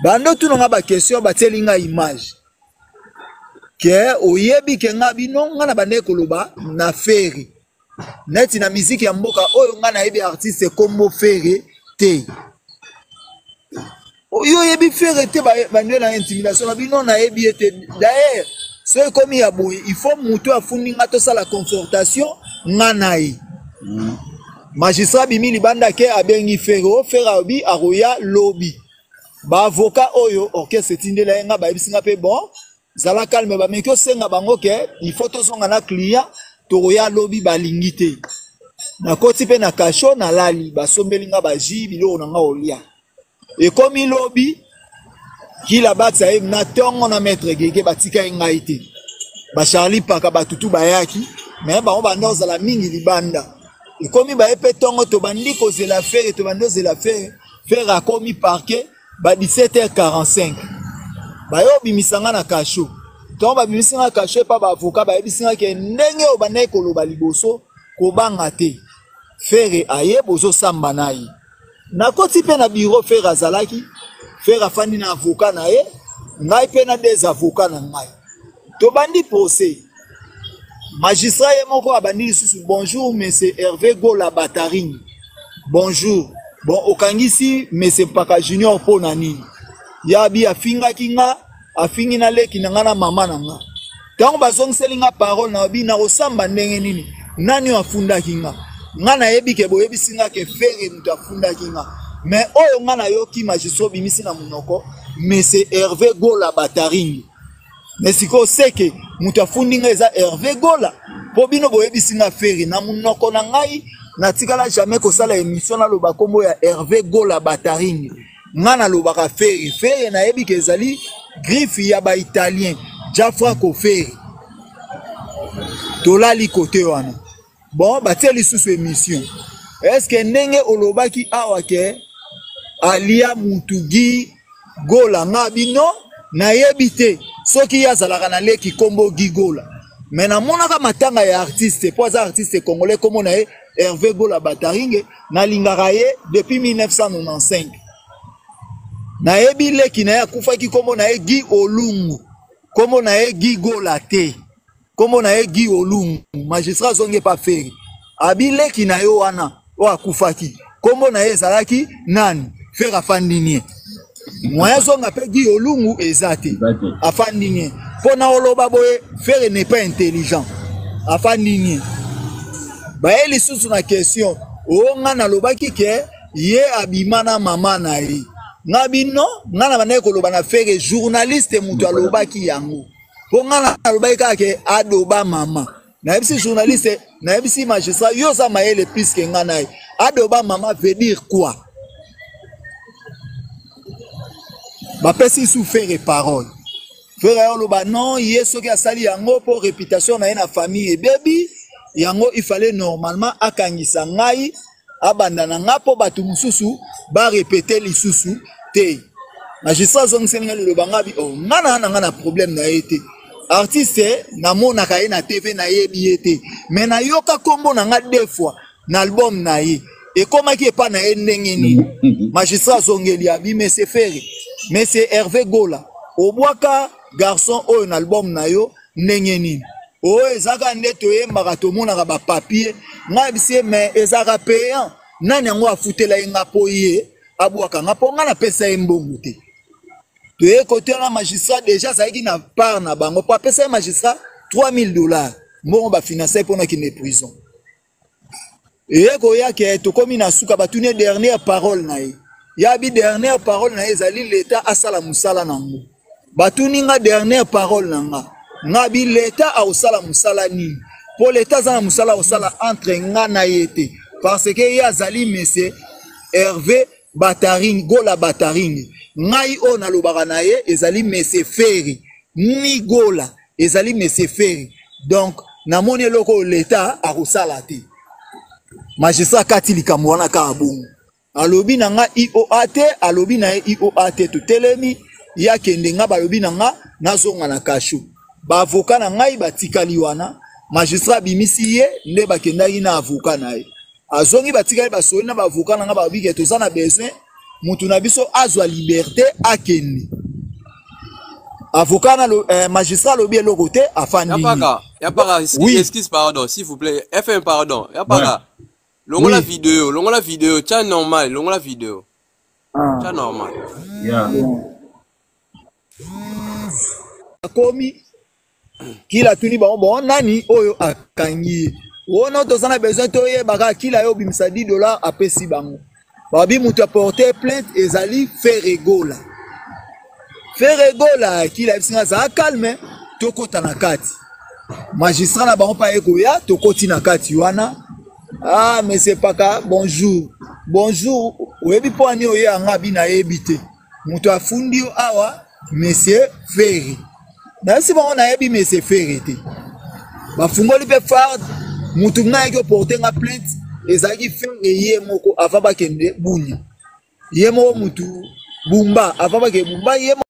Bando tuna nga ba question, batieli nga image ke oyebi ke nga bino nga na bandeki koloba na Ferre neti na miziki ya mboka oyo nga nayebi artiste kombo Ferre te. Oyo oyebi Ferre te, bande na intimidation na bino, nayebi ye te. D'ailleurs soki ekomi ya boye, il faut moto afundi nga tosala confortation nga na ye. Magistrat abimi libanda ke abengi Ferre, o Ferre alobi akoya lobi. Ba avocat oyo orchestre etindela ye nga, bayebisi nga mpe bon, zala calme, bameki osenga bango ke il faut tozonga na client, tokoya lobi, balingi te. Nakoti mpe na kasho, nalali, basombeli nga baji biloko na nga olia. Ekomi lobi kila bakisa ye na ntongo na maître Gege, batika ye ngai te. Bacharli paka batutu bayaki, me bango banda ozala mingi libanda. Ekomi baye mpe ntongo, tobandi kozela Ferre, tobandi ozela Ferre. Ferre akomi parquet ba 17h45, baye obimisa nga na kasho. Ntongo babimisi nga kasho epa baavocat, bayebisi nga ke ndenge oyo bandaki koloba liboso, kobanga te, Ferre aye, bozosamba na ye. Nakoti mpe na bureau, Ferre azalaki. Ferre afandi na avocat na ye, ngai mpe na des avocats na ngai. Tobandi procès. Magistrat ye moko abandi lisusu: "Bonjour monsieur Hervé Gola Bataring, bonjour. Bon, okangisi monsieur Mpaka Junior mpo na nini?" Yabi afingaki nga, afingi na leki na nga na mama na nga. Ntango bazongiseli nga parole na babi, nakosamba ndenge nini? Nani oyo afundaki nga? Nga nayebi ke boyebisi nga ke Ferre moto afundaki nga, mais oyo nga nayoki magistrat obimisi na monoko monsieur Hervé Gola Bataring. Mais sikoyo seke moto afundi nga eza Hervé Gola, mpo bino boyebisi nga Ferre na monoko na ngai. Natikala jamais kosala émission naloba nkombo ya Hervé Gola Bataring. Nga nalobaka Ferre. Ferre nayebi ke ezali griffe ya baitalien Gianfranco Ferre. Tolali kote wana. Bon, batie lisusu émission: est-ce ndenge olobaki awa ke alia mutu Gi Gola? Nga bino nayebi te soki ye azalaka na leki nkombo Gi Gola, mais namonaka matanga ya artiste, mpo aza artiste congolais, nkombo na ye Hervé Gola Bataringe. Nalingaka ye depuis 1995. Nayebi leki na ye akufaki, nkombo na ye Gi Olungu, nkombo na ye Gi Gola te, nkombo na ye Gi Olungu. Magistrat azongi epa Ferre, abi leki na yo wana oyo akufaki, nkombo na ye ezalaki nani? Ferre afandi nie, moyen azonga mpe Gi Olungu eza te. Afandi nie mpo na oloba boye, Ferre n'est pas intelligent. Afandi nie. Baye lisusu na question oyo nga nalobaki ke ye abima na mama na ye. Nga bino nga na bandaki koloba na Ferre, journaliste moto alobaki yango, mpo nga nalobaki kaka ke adoba mama. Nayebisi journaliste, nayebisi magistrat: yo oza mayele plus ke nga na ye. Adoba mama veut dire quoi? Bapesi su Ferre parole. Ferre aye oloba non, ye soki asali yango mpo réputation na ye na famille ebebi. Yango il fallait normalement akangisa ngai, abanda na nga mpo bato mosusu barépéter lisusu te. Magistrat azongiseli ngai liloba. Nga bi oh, nga na nga na problème na ye te. Artiste namonaka ye na TV, nayebi ye te, mais nayoka nkombo na nga deux fois na album na ye. Ekomaki epa na ye ndenge nini? Magistrat azongeli, abi: "Monsieur Ferre, monsieur Hervé Gola, obwaka garçon oyo na album na yo ndenge nini?" Oyo ezalaka nde toyembaka, tomonaka bapapier. Ngai yebisi ye, mais ezalaka payant. Nani yango afutela ye nga mpo ye abwaka nga? Mpo nga napesa ye mbongo te. Toye kote wana, magistrat déjà azalaki na part na bango, mpo apesa ye magistrat 3000 $, mbongo bafinancer mpona kende prison. Eye koya ke tokomi na suka, batuni ye dernière parole na ye. Yabi dernière parole na ye ezali leta asala mosala nango. Batuni nga dernière parole na nga. Nga bi leta akosala mosala nini? Mpo leta aza na mosala akosala entre nga na ye te, parce que ye azali monsieur Hervé Bataring Gola Bataring. Ngai oyo nalobaka na ye ezali monsieur Ferre ni Gola, ezali monsieur Ferre. Donc namoni eloko oyo leta akosala te. Magistrat akati likambo wana kaka bongo. Alobi na nga ioa te, alobi na ye ioa te. Totelemi, ye akende, nga balobi na nga nazonga na kasho. Baavocat na ngai batikali wana. Magistrat abimisi ye nde bakendaki na avocat na ye. Azongi, batikali, basoli na baavocat na nga, balobi ke toza na besoin Mutu na biso azwa liberté akende. Avocat na magistrat alobi eloko te, afandi. Yapaka, yapaka, Oui. Excuse, pardon, s'il vous plaît. FM, pardon. Yapaka. Longola vidéo, longola vidéo, tiens normal, longola vidéo. Ah. Tiens normal. Akomi kila atuni bango, bon, nani oyo akangi ye wana? Toza na besoin toyebaka kila ye obimisa 10 $ apesi bango. Babi moto aporte plainte ezali Ferre Gola. Ferre Gola, kila ayebisinga azala calme, tokɔta na kati. Magistrat na bango mpe aye koya, tokɔti na kati wana. Ah, monsieur Paka, bonjour, bonjour. Oyebi mpo ani oye yanga? Abi nayebi te. Moto afundi yo awa, monsieur Ferre. Nayebisi bango nayebi monsieur Ferre te. Bafungoli mpe farde, motu nga ayaki oporte nga plainte ezalaki Ferre ye moko. Avant bakende Bunya, ye moko mutu Bumba, avant bakende Bumba, ye moko.